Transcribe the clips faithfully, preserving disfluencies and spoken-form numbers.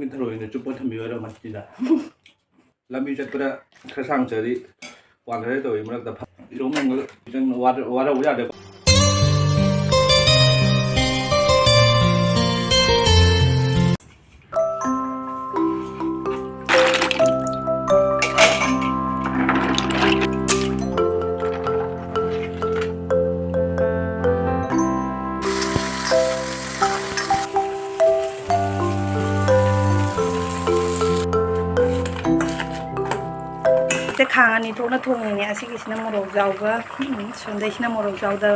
ꯊꯔꯣꯏꯅ ꯆꯨꯞꯄ ꯊꯝꯕꯤꯌꯨ ꯍꯥꯏꯔꯣ ꯃꯁꯤꯗ? ꯂꯝꯕꯤ ꯆꯠꯄꯗ ꯈꯔ ꯁꯥꯡ ꯆꯠꯂꯗꯤ ꯋꯥꯟꯊꯔꯦ ꯇꯧꯋꯤ, ꯃꯔꯛꯇ ꯐ-, ꯏꯇꯣꯝ ꯑꯃꯨꯛ ꯋꯥꯔꯧꯕ ꯌꯥꯗꯦꯀꯣ꯫ ꯁꯦ ꯈꯥꯡ ꯑꯅꯤ ꯊꯣꯛꯅ ꯊꯣꯡꯉꯤꯅꯦ꯫ ꯑꯁꯤꯒꯤꯁꯤꯅ ꯃꯣꯔꯣꯛ ꯖꯥꯎꯒ, ꯎꯝ, ꯁꯣꯝꯗꯩꯁꯤꯅ ꯃꯣꯔꯣꯛ ꯖꯥꯎꯗ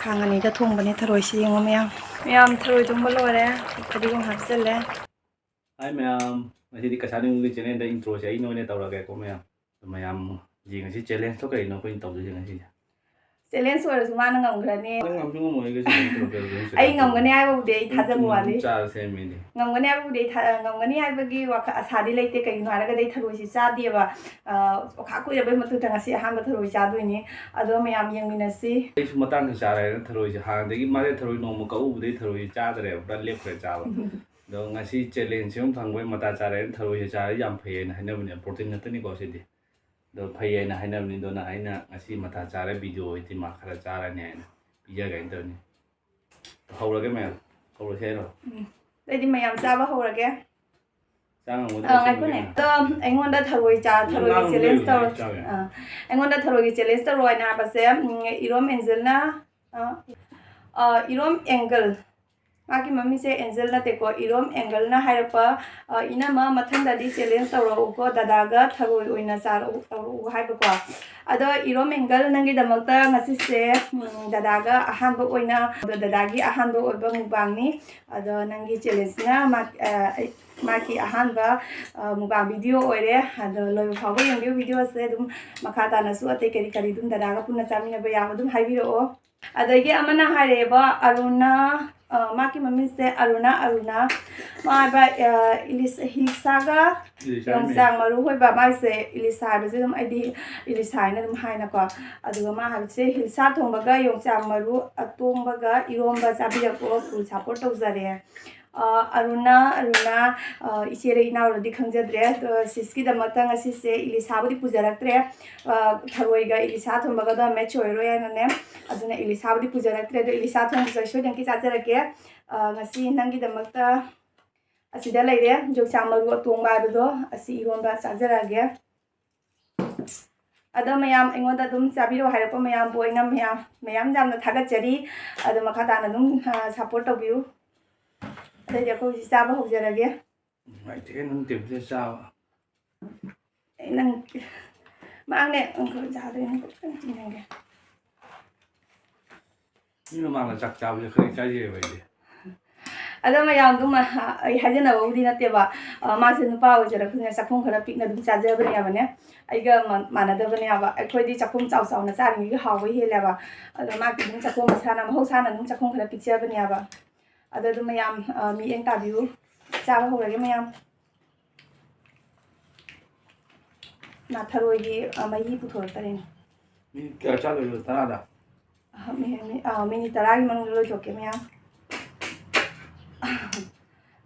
ꯈꯥꯡ ꯑꯅꯤꯗ ꯊꯣꯡꯕꯅꯦ ꯊꯔꯣꯏꯁꯤ꯫ ꯌꯦꯡꯉꯣ ꯃꯌꯥꯝ, ꯃꯌꯥꯝ ꯊꯔꯣꯏ ꯊꯣꯡꯕ ꯂꯣꯏꯔꯦ꯫ ꯐꯗꯤꯒꯣꯝ ꯍꯥꯞꯆꯜꯂꯦ꯫ ꯍꯥꯏ ꯃꯌꯥꯝ, ꯉꯁꯤꯗꯤ ꯀꯁꯥꯅꯤꯡꯒꯤ ꯆꯦꯅꯦꯜꯗ ꯏꯟꯇ꯭ꯔꯣꯁꯦ ꯑꯩꯅ ꯑꯣꯏꯅ ꯇꯧꯔꯒꯦꯀꯣ ꯃꯌꯥꯝ꯫ ꯃꯌꯥꯝ ꯌꯦꯡꯉꯁꯤ ꯆꯦꯂꯦꯟꯖꯇꯣ ꯀꯔꯤꯅꯣ ꯑꯩꯈꯣꯏꯅ ꯇꯧꯗꯣꯏꯁꯦ ꯉꯁꯤꯁꯦ꯫ ꯆꯦꯂꯦꯟꯖ ꯑꯣꯏꯔꯁꯨ ꯃꯥꯅ ꯉꯝꯈ꯭ꯔꯅꯤ꯫ ꯅꯪ ꯉꯝꯁꯨ ꯉꯝꯃꯣꯏ ꯀꯩꯁꯨ ꯅꯪ ꯇꯧꯔꯛꯀꯦ, ꯇꯧꯔꯛꯀꯦ, ꯇꯧꯔꯛꯀꯦ꯫ ꯑꯩ ꯉꯝꯒꯅꯤ ꯍꯥꯏꯕꯕꯨꯗꯤ ꯑꯩ ꯊꯥꯖꯕ ꯎꯝ, ꯋꯥꯠꯂꯤ꯫ ꯆꯥꯔꯁꯦ ꯃꯤꯗꯤ꯫ ꯉꯝꯒꯅꯤ ꯍꯥꯏꯕꯕꯨꯗꯤ ꯑꯩ ꯊꯥ-, ꯉꯝꯒꯅꯤ ꯍꯥꯏꯕꯒꯤ ꯋꯥꯈꯜ ꯑꯁꯥꯗꯤ ꯂꯩꯇꯦ꯫ ꯀꯩꯒꯤꯅꯣ ꯍꯥꯏꯔꯒꯗꯤ ꯑꯩ ꯊꯔꯣꯏꯁꯤ ꯆꯥꯗꯦꯕ꯫ ꯑ, ꯑꯣꯈꯥꯛ ꯀꯨꯏꯔꯕꯩ ꯃꯇꯨꯡꯗ ꯉꯁꯤ ꯑꯍꯥꯟꯕ ꯊꯔꯣꯏ ꯆꯥꯗꯣꯏꯅꯤ꯫ ꯑꯗꯣ ꯃꯌꯥꯝ ꯌꯦꯡꯃꯤꯟꯅꯁꯤ꯫ ꯑꯩꯁꯨ ꯃꯇꯥꯡꯁꯤ ꯆꯥꯔꯦꯅ ꯊꯔꯣꯏꯁꯦ꯫ ꯍꯥꯟꯅꯗꯒꯤ ꯃꯥꯁꯦ ꯊꯔꯣꯏ ꯅꯣꯡꯃ ꯀꯛꯎꯕꯗꯩ ꯊꯔꯣꯏꯁꯦ ꯆꯥꯗ꯭ꯔꯦꯕ꯫ ꯄꯨꯔꯥ ꯂꯦꯞꯈ꯭ꯔꯦ ꯆꯥꯕ꯫ ꯑꯗꯣ ꯉꯁꯤ ꯆꯦꯂꯦꯟꯖꯁꯤ ꯑꯃ ꯐꯪꯕꯩ ꯃꯇꯥ ꯆꯥꯔꯦꯅ ꯊꯔꯣꯏꯁꯦ ꯆꯥꯔꯦ꯫ ꯌꯥꯝ ꯐꯩꯌꯦꯅ ꯍꯥꯏꯅꯕꯅꯦ꯫ ꯄ꯭ꯔꯣꯇꯤꯟ ꯉꯥꯛꯇꯅꯤꯀꯣ ꯁꯤꯗꯤ꯫ ꯑꯗꯣ ꯐꯩ ꯍꯥꯏꯅ ꯍꯥꯏꯅꯕꯅꯤ꯫ ꯑꯗꯨꯅ ꯑꯩꯅ ꯉꯁꯤ ꯃꯊꯥ ꯆꯥꯔꯦ, ꯚꯤꯗꯤꯑꯣ ꯑꯣꯏꯗꯤ ꯃꯥ ꯈꯔ ꯆꯥꯔꯅꯤ ꯍꯥꯏꯅ ꯄꯤꯖꯒꯦꯅ ꯇꯧꯅꯤ꯫ ꯍꯧꯔꯒꯦ ꯃꯌꯥꯝ, ꯍꯧꯔꯁꯦ ꯍꯥꯏꯔꯣ? ꯎꯝ꯫ ꯑꯗꯩꯗꯤ ꯃꯌꯥꯝ ꯆꯥꯕ ꯍꯧꯔꯒꯦ꯫ ꯆꯥ ꯉꯝꯒꯗ꯭ꯔꯣ ꯑꯥ, ꯁꯤ ꯉꯥꯏꯈꯣꯅꯦ꯫ ꯃꯌꯥꯝ? ꯑꯗꯣ ꯑꯩꯉꯣꯟꯗ ꯊꯔꯣꯏ ꯆꯥ-, ꯅꯪ ꯊꯔꯣꯏꯒꯤ ꯉꯥꯡꯕꯗꯣ ꯆꯦꯂꯦꯟꯖ ꯇꯧꯔꯣ꯫ ꯑꯩ ꯆꯥꯒꯦ꯫ ꯑꯥ, ꯑꯩꯉꯣꯟꯗ ꯊꯔꯣꯏꯒꯤ ꯆꯦꯂꯦꯟꯖ ꯇꯧꯔꯣ ꯍꯥꯏꯅ ꯍꯥꯏꯕꯁꯦ, ꯎꯝ, ꯏꯔꯣꯝ ꯑꯦꯟꯖꯦꯜꯅ, ꯑꯥ, ꯑꯥ, ꯏꯔꯣꯝ ꯑꯦꯡꯒꯜ꯫ ꯃꯥꯒꯤ ꯃꯃꯤꯡꯁꯦ ꯑꯦꯟꯖꯦꯜ ꯅꯠꯇꯦꯀꯣ, ꯏꯔꯣꯝ ꯑꯦꯡꯒꯜꯅ ꯍꯥꯏꯔꯛꯄ, ꯑ, "ꯏꯅꯝꯃ, ꯃꯊꯪꯗꯗꯤ ꯆꯦꯂꯦꯟꯖ ꯇꯧꯔꯛꯎꯀꯣ, ꯗꯗꯥꯒ ꯊꯔꯣꯏ ꯑꯣꯏꯅ ꯆꯥꯔꯛꯎ-, ꯇꯧꯔꯛꯎ" ꯍꯥꯏꯕꯀꯣ꯫ ꯑꯗꯣ ꯏꯔꯣꯝ ꯑꯦꯡꯒꯜ, ꯅꯪꯒꯤꯗꯃꯛꯇ ꯉꯁꯤꯁꯦ, ꯎꯝ, ꯗꯗꯥꯒ ꯑꯍꯥꯟꯕ ꯑꯣꯏꯅ, ꯑꯗꯣ ꯗꯗꯥꯒꯤ ꯑꯍꯥꯟꯕ ꯑꯣꯏꯕ ꯃꯨꯛꯕꯥꯡꯅꯤ꯫ ꯑꯗꯣ ꯅꯪꯒꯤ ꯆꯦꯂꯦꯟꯖꯅ ꯃꯥ-, ꯑ, ꯑꯩ-, ꯃꯥꯒꯤ ꯑꯍꯥꯟꯕ, ꯑ, ꯃꯨꯛꯕꯥꯡ ꯚꯤꯗꯤꯑꯣ ꯑꯣꯏꯔꯦ꯫ ꯑꯗꯣ ꯂꯣꯏꯕ ꯐꯥꯎꯕ ꯌꯦꯡꯕꯤꯌꯨ ꯚꯤꯗꯤꯑꯣꯁꯦ꯫ ꯑꯗꯨꯝ ꯃꯈꯥ ꯇꯥꯅꯁꯨ ꯑꯇꯩ ꯀꯔꯤ ꯀꯔꯤ ꯑꯗꯨꯝ ꯗꯗꯥꯒ ꯄꯨꯟꯅ ꯆꯥꯃꯤꯟꯅꯕ ꯌꯥꯕ ꯑꯗꯨꯝ ꯍꯥꯏꯕꯤꯔꯛꯑꯣ꯫ ꯑꯗꯒꯤ ꯑꯃꯅ ꯍꯥꯏꯔꯛꯑꯦꯕ, ꯑꯔꯨꯅꯥ, ꯑ, ꯃꯥꯒꯤ ꯃꯃꯤꯡꯁꯦ ꯑꯔꯨꯅꯥ, ꯑꯔꯨꯅꯥ꯫ ꯃꯥ ꯍꯥꯏꯕ, ꯑ, ꯏꯂꯤꯁ-, ꯍꯤꯜꯁꯥꯒ ꯏꯂꯤꯁꯥ ꯍꯥꯏꯅꯦ꯫ ꯌꯣꯡꯆꯥꯛ ꯃꯔꯨ ꯍꯣꯏꯕ, ꯃꯥꯏꯁꯦ ꯏꯂꯤꯁꯥ ꯍꯥꯏꯕꯁꯦ ꯑꯗꯨꯝ ꯑꯩꯗꯤ ꯏꯂꯤꯁꯥ ꯍꯥꯏꯅ ꯑꯗꯨꯝ ꯍꯥꯏꯅꯀꯣ꯫ ꯑꯗꯨꯒ ꯃꯥ ꯍꯥꯏꯕꯁꯦ, "ꯍꯤꯜꯁꯥ ꯊꯣꯡꯕꯒ ꯌꯣꯡꯆꯥꯛ ꯃꯔꯨ ꯑꯇꯣꯡꯕꯒ ꯏꯔꯣꯝꯕ ꯆꯥꯕꯤꯔꯛꯑꯣ, full support ꯇꯧꯖꯔꯦ"꯫ ꯑ, ꯑꯔꯨꯅꯥ, ꯑꯔꯨꯅꯥ, ꯑ, ꯏꯆꯦꯔ ꯏꯅꯥꯎꯔꯗꯤ ꯈꯪꯖꯗ꯭ꯔꯦ꯫ ꯑꯗꯣ ꯁꯤꯁꯀꯤꯗꯃꯛꯇ ꯉꯁꯤꯁꯦ ꯏꯂꯤꯁꯥꯕꯨꯗꯤ ꯄꯨꯖꯔꯛꯇ꯭ꯔꯦ꯫ ꯑ, ꯊꯔꯣꯏꯒ ꯏꯂꯤꯁꯥ ꯊꯣꯡꯕꯒꯗꯣ ꯃꯦꯠꯆ ꯑꯣꯏꯔꯣꯏ ꯍꯥꯏꯅꯅꯦ꯫ ꯑꯗꯨꯅ ꯏꯂꯤꯁꯥꯕꯨꯗꯤ ꯄꯨꯖꯔꯛꯇ꯭ꯔꯦ꯫ ꯑꯗꯣ ꯏꯂꯤꯁꯥ ꯊꯣꯡꯕꯁꯨ ꯑꯩ ꯁꯣꯏꯗꯅꯀꯤ ꯆꯥꯖꯔꯛꯀꯦ꯫ ꯑ, ꯉꯁꯤ ꯅꯪꯒꯤꯗꯃꯛꯇ ꯑꯁꯤꯗ ꯂꯩꯔꯦ, ꯌꯣꯡꯆꯥꯛ ꯃꯔꯨ ꯑꯇꯣꯡꯕ ꯍꯥꯏꯕꯗꯣ, ꯑꯁꯤ ꯏꯔꯣꯟꯕ ꯆꯥꯖꯔꯛꯑꯒꯦ꯫ ꯑꯗꯣ ꯃꯌꯥꯝ ꯑꯩꯉꯣꯟꯗ ꯑꯗꯨꯝ ꯆꯥꯕꯤꯔꯣ ꯍꯥꯏꯔꯛꯄ ꯃꯌꯥꯝꯕꯨ ꯑꯩꯅ ꯃꯌꯥꯝ, ꯃꯌꯥꯝ ꯌꯥꯝꯅ ꯊꯥꯒꯠꯆꯔꯤ꯫ ꯑꯗꯣ ꯃꯈꯥ ꯇꯥꯅ ꯑꯗꯨꯝ, ꯑ, ꯁꯞꯄꯣꯔꯠ ꯇꯧꯕꯤꯌꯨ꯫ ꯑꯗꯩꯗꯤ ꯑꯩꯈꯣꯏ ꯍꯧꯖꯤꯛ ꯆꯥꯕ ꯍꯧꯖꯔꯒꯦ꯫ ꯅꯨꯡꯉꯥꯏꯇꯦꯍꯦ, ꯅꯪ ꯇꯦꯕꯜꯗ ꯆꯥꯕ꯫ ꯑꯩ ꯅꯪ ꯃꯥꯡꯅꯦ, ꯑꯪꯀꯜ ꯆꯥꯗꯣꯏꯅꯦ꯫ ꯈꯤꯇꯪ ꯆꯤꯡꯍꯟꯒꯦ꯫ ꯃꯤ ꯃꯃꯥꯡꯗ ꯆꯥꯛ ꯆꯥꯕꯁꯦ ꯈꯔ ꯏꯀꯥꯏꯖꯩꯌꯦꯕ ꯑꯩꯗꯤ꯫ ꯑꯗꯣ ꯃꯌꯥꯝꯗꯨ ꯃ-, ꯑꯩ ꯍꯥꯏꯖꯅꯕꯕꯨꯗꯤ ꯅꯠꯇꯦꯕ꯫ ꯑ, ꯃꯥꯁꯦ ꯅꯨꯄꯥ ꯑꯣꯏꯖꯔꯛꯄꯅꯤꯅ ꯆꯥꯛꯈꯨꯝ ꯈꯔ ꯄꯤꯛꯅ ꯑꯗꯨꯝ ꯆꯥꯖꯕꯅꯦꯕꯅꯦ꯫ ꯑꯩꯒ ꯃ-, ꯃꯥꯟꯅꯗꯕꯅꯦꯕ꯫ ꯑꯩꯈꯣꯏꯗꯤ ꯆꯥꯛꯈꯨꯝ ꯆꯥꯎ ꯆꯥꯎꯅ ꯆꯥꯔꯤꯉꯩꯒꯤ ꯍꯥꯎꯕ ꯍꯦꯜꯂꯦꯕ꯫ ꯑꯗꯣ ꯃꯥꯒꯤ ꯑꯗꯨꯝ ꯆꯥꯛꯈꯨꯝ ꯃꯁꯥꯅ, ꯃꯍꯧꯁꯥꯅ ꯑꯗꯨꯝ ꯆꯥꯛꯈꯨꯝ ꯈꯔ ꯄꯤꯛꯆꯕꯅꯦꯕ꯫ ꯑꯗꯣ ꯑꯗꯨꯝ ꯃꯌꯥꯝ, ꯑ, ꯃꯤꯠꯌꯦꯡ ꯇꯥꯕꯤꯌꯨ꯫ ꯆꯥꯕ ꯍꯧꯔꯒꯦ ꯃꯌꯥꯝ꯫ ꯃꯥ ꯊꯔꯣꯏꯒꯤ, ꯑ, ꯃꯍꯤ ꯄꯨꯊꯣꯔꯛꯇꯔꯦꯅꯦ꯫ ꯃꯤꯅꯤꯠ ꯀꯌꯥ ꯆꯥꯗꯣꯏꯅꯣ? ꯇꯔꯥꯗ? ꯑ, ꯃꯤ-, ꯃꯤ-, ꯑ, ꯃꯤꯅꯤꯠ ꯇꯔꯥꯒꯤ ꯃꯅꯨꯡꯗ ꯂꯣꯏꯊꯣꯛꯀꯦ ꯃꯌꯥꯝ꯫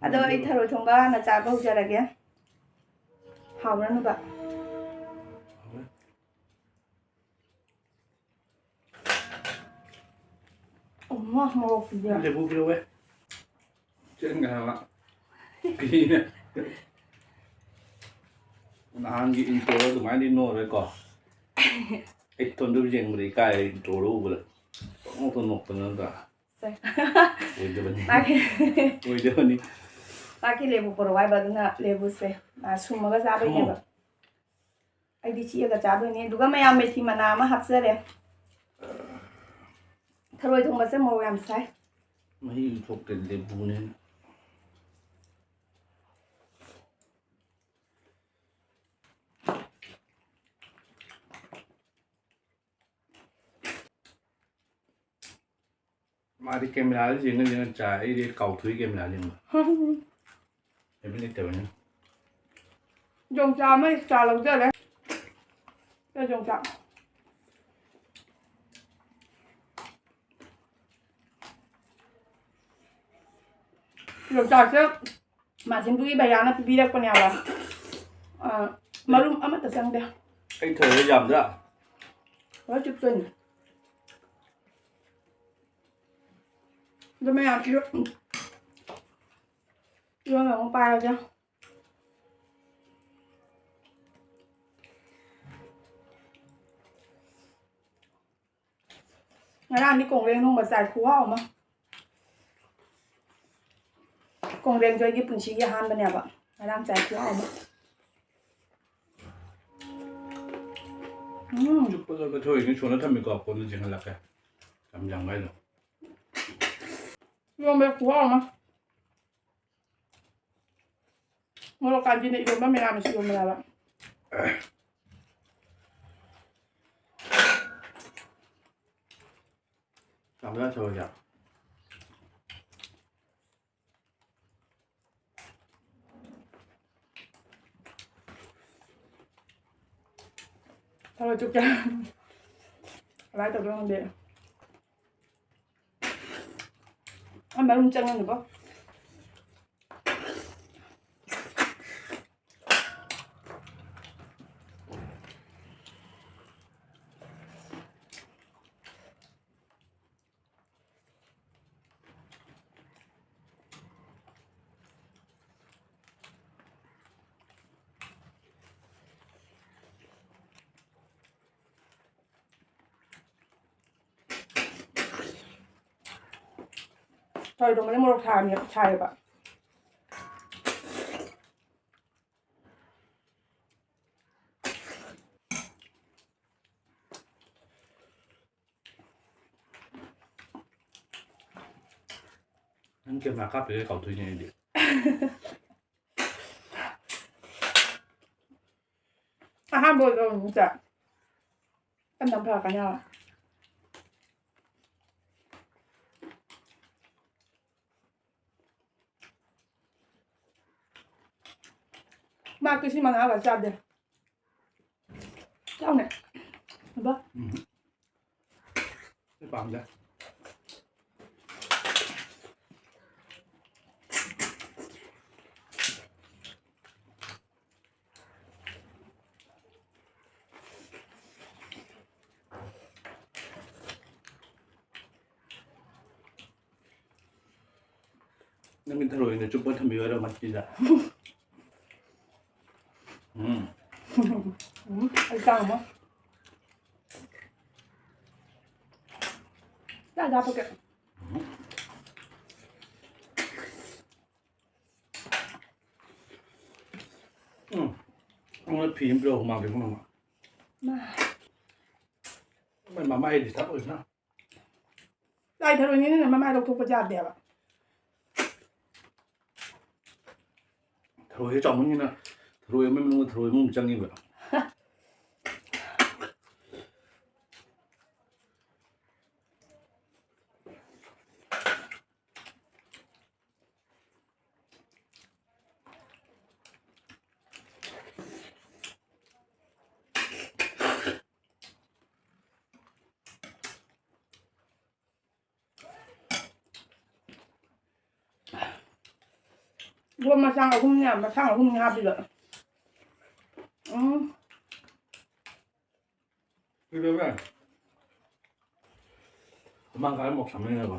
ꯑꯗꯣ ꯑꯩ ꯊꯔꯣꯏ ꯊꯣꯡꯕ ꯍꯥꯟꯅ ꯆꯥꯕ ꯍꯧꯖꯔꯒꯦ꯫ ꯍꯥꯎꯔꯅꯨꯕ꯫ ꯍꯥꯎꯔꯦ꯫ ꯑꯃ ꯃꯣꯔꯣꯛꯁꯤꯗꯤ꯫ ꯂꯦꯕꯨ ꯄꯤꯔꯛꯑꯣꯍꯦ꯫ ꯆꯦꯟꯒ꯭ꯔꯦ ꯍꯥꯏꯕ꯫ ꯀꯤꯅꯦ꯫ ꯅꯍꯥꯟꯒꯤ intro ꯑꯗꯨꯃꯥꯏꯅꯗꯤ ꯅꯣꯛꯑꯔꯣꯏꯀꯣ꯫ ꯑꯩ ꯏꯇꯣꯝꯇꯕꯨ ꯌꯦꯡꯕꯗ ꯏꯀꯥꯏ, intro ꯎꯕꯗ꯫ ꯄꯪꯅꯣꯛꯇ ꯅꯣꯛꯇꯅ ꯅꯠꯇ꯭ꯔꯥ? ꯁꯦ꯫ ꯑꯣꯏꯗꯕꯅꯤ꯫ ꯃꯥꯒꯤ ꯑꯣꯏꯗꯕꯅꯤ꯫ ꯃꯥꯒꯤ ꯂꯦꯕꯨ ꯄꯣꯔꯛꯑꯣ ꯍꯥꯏꯕ, ꯑꯗꯨꯅ ꯂꯦꯕꯨꯁꯦ, ꯑ, ꯁꯨꯝꯃꯒ ꯆꯥꯕꯩꯅꯦꯕ꯫ ꯊꯝꯃꯣ꯫ ꯑꯩꯗꯤ ꯆꯤꯛꯑꯒ ꯆꯥꯗꯣꯏꯅꯦ꯫ ꯑꯗꯨꯒ ꯃꯌꯥꯝ ꯃꯦꯊꯤ ꯃꯅꯥ ꯑꯃ ꯍꯥꯞꯆꯔꯦ꯫ ꯊꯔꯣꯏ ꯊꯣꯡꯕꯁꯦ ꯃꯣꯔꯣꯛ ꯌꯥꯝ ꯁꯥꯏ꯫ ꯃꯍꯤꯁꯨ ꯊꯣꯛꯇꯦ, ꯂꯦꯕꯨꯅꯦꯅ꯫ ꯃꯥꯗꯤ camera ꯗ ꯌꯦꯡꯉ ꯌꯦꯡꯉ ꯆꯥꯏ, ꯑꯩꯗꯤ ꯀꯥꯎꯊꯣꯛꯏ camera ꯗ ꯌꯦꯡꯕ꯫ Habit ꯂꯩꯇꯕꯅꯤꯅ꯫ ꯌꯣꯡꯆꯥꯛ ꯑꯃ extra ꯂꯧꯖꯔꯦ꯫ ꯁꯦ ꯌꯣꯡꯆꯥꯛ꯫ ꯌꯣꯡꯆꯥꯛꯁꯦ ꯃꯥꯔꯖꯤꯟꯕꯨꯒꯤ ꯚꯩꯌꯥꯅ ꯄꯤꯕꯤꯔꯛꯄꯅꯦꯕ꯫ ꯑ, ꯃꯔꯨꯝ ꯑꯃꯠꯇ ꯆꯪꯗꯦ꯫ ꯑꯩ ꯊꯣꯏꯔꯦ ꯌꯥꯝꯗ꯭ꯔꯥ? ꯂꯣꯏ ꯆꯨꯞꯇꯣꯏꯅꯦ꯫ ꯑꯗꯨ ꯃꯌꯥꯝ ꯏꯔꯣ-, ꯏꯔꯣꯟꯕ ꯑꯃꯨꯛ ꯄꯥꯏꯔꯒꯦ꯫ ꯉꯔꯥꯡꯗꯤ ꯀꯣꯡꯒ꯭ꯔꯦꯡ ꯊꯣꯡꯕ ꯆꯥꯏ, ꯈꯨꯍꯥꯎ ꯑꯃ꯫ ꯀꯣꯡꯒ꯭ꯔꯦꯡꯁꯨ ꯑꯩꯒꯤ ꯄꯨꯟꯁꯤꯒꯤ ꯑꯍꯥꯟꯕꯅꯦꯕ꯫ ꯉꯔꯥꯡ ꯆꯥꯏ, ꯈꯨꯍꯥꯎ ꯑꯃ꯫ ꯎꯝ꯫ ꯆꯨꯞꯄꯗꯣ ꯀꯊꯣꯏꯅꯤ ꯁꯣꯟꯅ ꯊꯝꯃꯤꯀꯣ, ꯀꯣꯟꯅ ꯆꯦꯟꯍꯜꯂꯛꯀꯦ꯫ ꯌꯥꯝ ꯌꯥꯝ ꯍꯥꯏꯅꯣ꯫ ꯏꯔꯣꯟꯕ ꯈꯨꯍꯥꯎ ꯑꯃ꯫ ꯃꯣꯔꯣꯛ ꯀꯥꯟꯆꯤꯅ ꯏꯔꯣꯟꯕ ꯃꯌꯥꯝ ꯑꯁꯤ ꯏꯔꯣꯟꯕ ꯌꯥꯕ꯫ ꯆꯥꯕ ꯌꯥꯊꯣꯛꯑꯒꯦ꯫ ꯊꯔꯣꯏ ꯆꯨꯞꯀꯦ꯫ ꯀꯃꯥꯏꯅ ꯇꯧꯗꯣꯏꯅꯣ ꯈꯪꯗꯦ꯫ ꯑ, ꯃꯔꯨꯝ ꯆꯪꯉꯅꯤꯀꯣ꯫ ꯊꯔꯣꯏ ꯊꯣꯡꯕꯁꯦ ꯃꯣꯔꯣꯛ ꯁꯥꯔꯅꯤ-, ꯁꯥꯏꯌꯦꯕ꯫ ꯅꯪ ꯀꯦꯃꯦꯔꯥ ꯀꯥꯞꯄꯤꯔꯦ ꯀꯥꯎꯊꯣꯛꯏꯅꯦ ꯑꯩꯗꯤ꯫ ꯑꯍꯥꯟꯕ ꯑꯣꯏꯕ ꯑꯣꯏꯔꯝꯅꯤ ꯆꯥ꯫ ꯇꯞ ꯇꯞ ꯐꯔꯛꯀꯅꯤ ꯍꯥꯏꯕ꯫ ꯃꯥ ꯀꯤꯁꯤ ꯃꯅꯥꯒ ꯆꯥꯗꯦ꯫ ꯆꯥꯎꯅꯦ꯫ ꯕꯕꯥ꯫ ꯎꯝ꯫ ꯑꯩ ꯄꯥꯝꯗꯦ꯫ ꯅꯪꯒꯤ ꯊꯔꯣꯏꯅ ꯆꯨꯞꯄ ꯊꯝꯕꯤꯌꯨ ꯍꯥꯏꯔꯣ ꯃꯊꯤꯗ? ꯎꯝ꯫ ꯎꯝ, ꯑꯩ ꯆꯥꯡꯉꯝꯃꯣ꯫ ꯆꯥꯛ ꯆꯥ ꯐꯠꯇꯦ꯫ ꯎꯝ꯫ ꯑꯩꯉꯣꯟꯗ ꯐꯤ ꯑꯃ ꯄꯤꯔꯛꯑꯣ, ꯍꯨꯃꯥꯡ ꯄꯤꯕ ꯉꯝꯃꯣꯏ꯫ ꯃꯥ꯫ ꯃꯥꯏ ꯃꯃꯥꯏ ꯗꯤꯁꯇꯥꯔꯕ ꯑꯣꯏꯗꯅ꯫ ꯂꯥꯏ ꯊꯔꯣꯏꯅꯤꯅ ꯃꯃꯥꯏ ꯂꯧꯊꯣꯛꯄꯁꯨ ꯌꯥꯗꯦꯕ꯫ ꯊꯔꯣꯏꯁꯦ ꯆꯥꯎꯃꯟꯒꯤꯅ ꯊꯔꯣꯏ ꯑꯃꯒꯤ ꯃꯅꯨꯡꯗ ꯊꯔꯣꯏ ꯑꯃꯃꯨꯛ ꯆꯪꯉꯤꯕ꯫ ꯂꯣ ꯃꯆꯥ ꯑꯍꯨꯝꯅꯦ, ꯃꯆꯥ ꯑꯍꯨꯝꯅꯦ ꯍꯥꯞꯄꯤꯕ꯫ ꯎꯝ꯫ ꯀꯩꯗꯧꯔꯦ? ꯍꯨꯃꯥꯡ ꯀꯥꯔ ꯃꯣꯛ ꯁꯝꯅꯩꯅꯦꯀꯣ꯫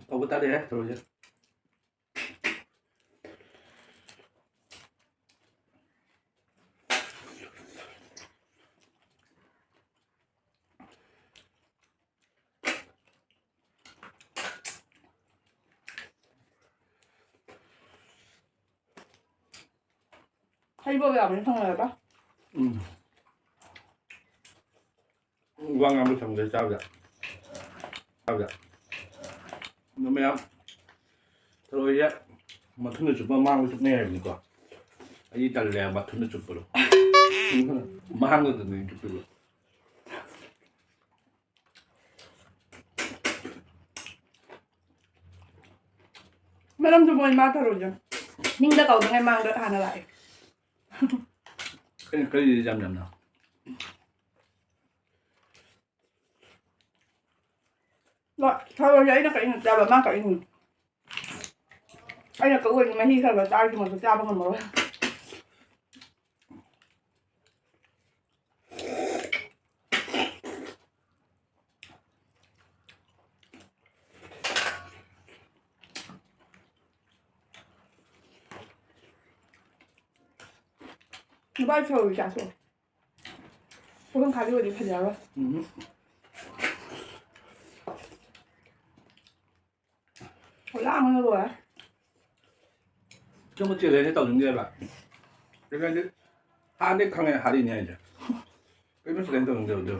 ꯇꯧꯕ ꯇꯥꯔꯦ ꯇꯧꯔꯤꯁꯦ꯫ ꯍꯩꯕꯣꯞ ꯌꯥꯎꯕꯅꯤ ꯊꯣꯡꯅꯔꯕ? ꯎꯝ꯫ ꯋꯥ ꯉꯥꯡꯕ ꯁꯪꯗꯦ ꯆꯥꯕꯗ꯫ ꯆꯥꯕꯗ꯫ ꯑꯗꯣ ꯃꯌꯥꯝ ꯊꯔꯣꯏꯁꯦ ꯃꯊꯨꯟꯗ ꯆꯨꯞꯄ ꯃꯥꯡꯗ ꯆꯨꯞꯅꯩ ꯍꯥꯏꯕꯅꯤꯀꯣ꯫ ꯑꯩꯗꯤ ꯇꯜꯂꯦ ꯃꯊꯨꯟꯗ ꯆꯨꯞꯄꯗꯣ꯫ ꯃꯥꯡꯗꯗꯅꯦ ꯆꯨꯞꯄꯤꯕ꯫ ꯃꯔꯝꯁꯨ ꯃꯣꯏ ꯃꯥ ꯊꯔꯣꯏꯁꯦ ꯅꯤꯡꯗ ꯀꯧꯗ꯭ꯔꯤꯉꯩ ꯃꯥꯡꯗ ꯍꯥꯟꯅ ꯂꯥꯛꯑꯦ꯫ ꯑꯩꯅ ꯀꯔꯤꯗꯤ ꯌꯥꯝ ꯌꯥꯝꯅ꯫ ꯂꯣ, ꯊꯔꯣꯏꯁꯦ ꯑꯩꯅ ꯀꯛꯏꯅ ꯆꯥꯕ, ꯃꯥ ꯀꯛꯏꯅꯤ꯫ ꯑꯩꯅ ꯀꯛꯎꯔꯗꯤ ꯃꯍꯤ ꯈꯔ ꯈꯔ ꯆꯥꯔꯗꯤ ꯃꯗꯨ ꯆꯥꯕ ꯉꯝꯃꯔꯣꯏ꯫ ꯅꯨꯄꯥ ꯁꯧꯔꯤ ꯆꯥꯊꯣꯛ꯫ ꯄꯨꯈꯝ ꯈꯥꯕꯤ ꯑꯣꯏꯗꯤ ꯐꯖꯔꯣꯏ꯫ ꯎꯝ꯫ ꯂꯥꯡꯕꯅ ꯂꯣꯏꯔꯦ꯫ ꯁꯨꯝꯕ challenge ꯇꯧꯅꯤꯡꯗꯦꯕ꯫ Challenge ꯍꯥꯟꯅꯗꯩ ꯈꯪꯉꯦ ꯍꯥꯏꯔꯤꯅꯦ ꯑꯩꯁꯦ꯫ ꯀꯩꯅꯣ challenge ꯇꯧꯅꯤꯡꯗꯕꯗꯣ꯫